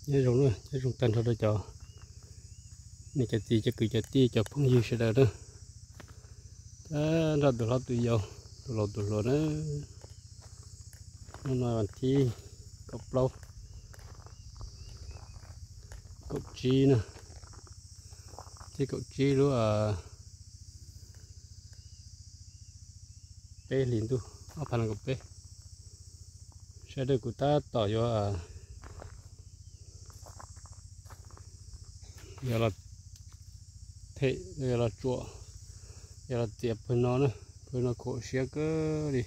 Nyob zoo na, nyob zoo tag nrho rau cov niam cov txiv cov kwv cov tij cov phooj ywg sawv daws na, nrog tus hlob tus yau, tus laus tus hluas na. Hnub no thib kaum plaub, kaum tsib na, thib kaum tsib lub peb hlis ntuj ob phav nees nkaum peb. Sawv daws kuv tab tom yuav, yuav los them, yuav los tsuam, yuav los txiav pawg no na. Pawg no khuam siab kawg li.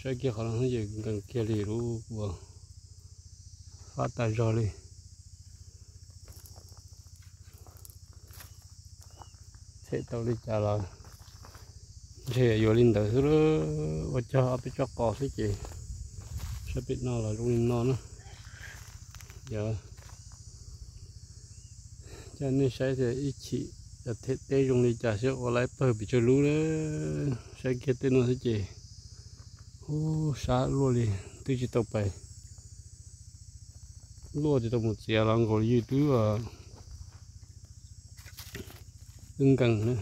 Saib kiag qhov no ces nkees kiag li lub uas fab tas zog li. Them tau li cas los ntshe yuav li ntawd xwb. Ua cog ob peb tsob qos xwb ces sab pem no los zoo li no na. Yog coj nej saib tias ib chim yog them teb zoo li cas, saib ua laib pawg pes tsawg lub na. Saib kiag tej no xwb ces ub sab luaj li, twb tsis tau pais, luaj tsis tau mus txiav los nkaus li yus twb twb nkees na.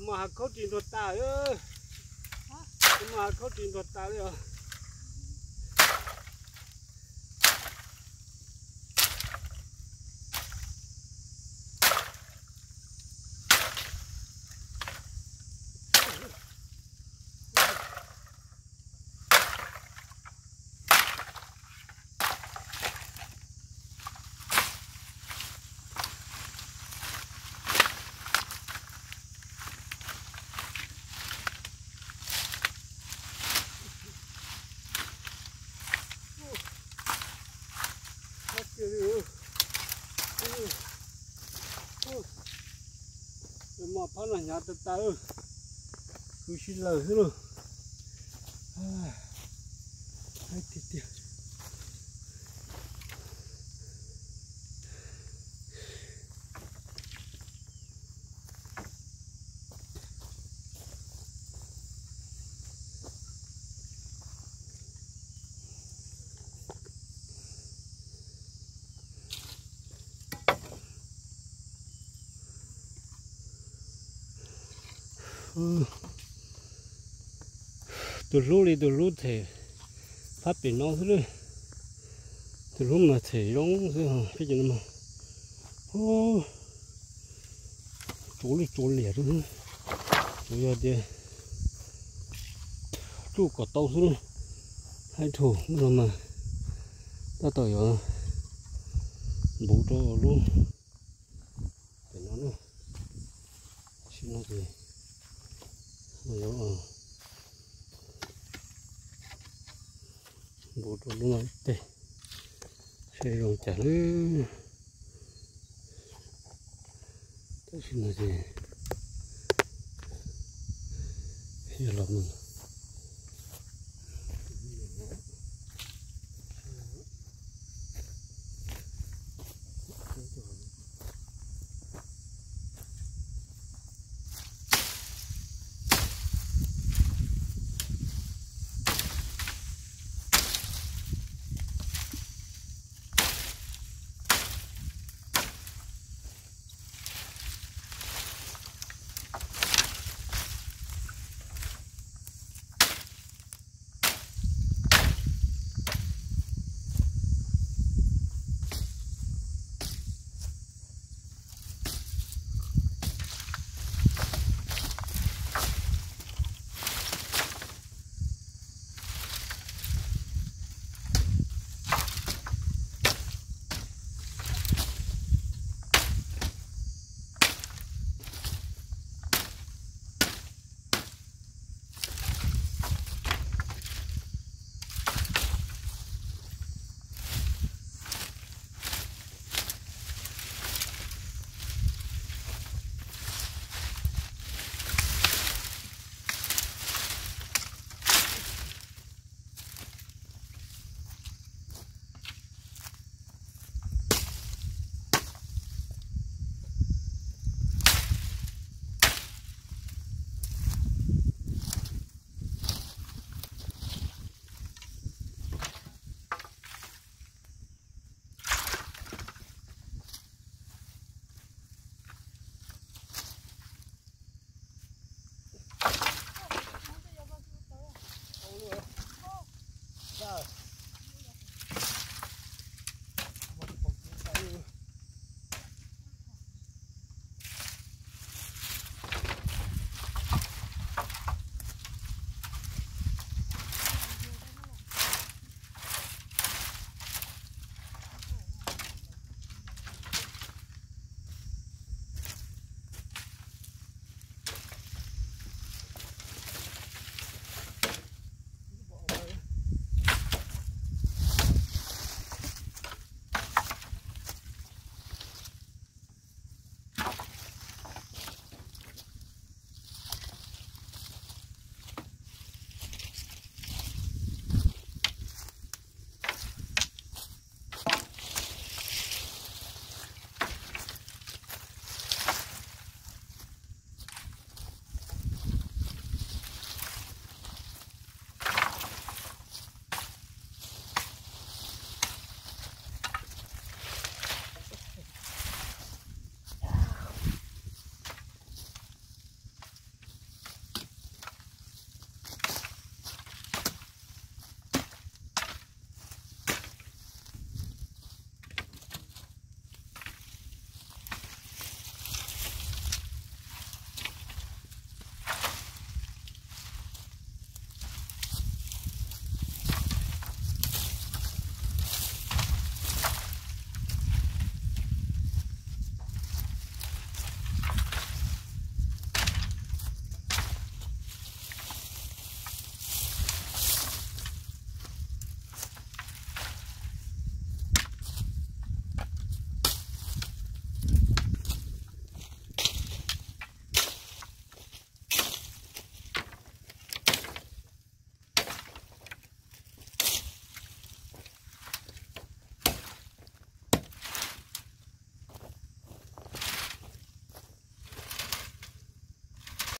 Hav khaub ris nrog tas, hav khaub ris nrog tas li os. Mos phab no hnyav tas tas, kuv sib laws xwb lauj. Tiag tiag. Tus hlub li tus hlub them phab pem no xwb. Tus hlub mas them zoo xwb, peb cov no mas tsuav lwj tsuav liam rau xwb. Tsuas yog tias tsuj kom tau xwb. Haib dhau no mas tab tom yuav npuv rau lub pem no na. Sim no ces yuav npuv rau lub no ib teg, seb zoo cas lawm. Tam sim no ces yog los mus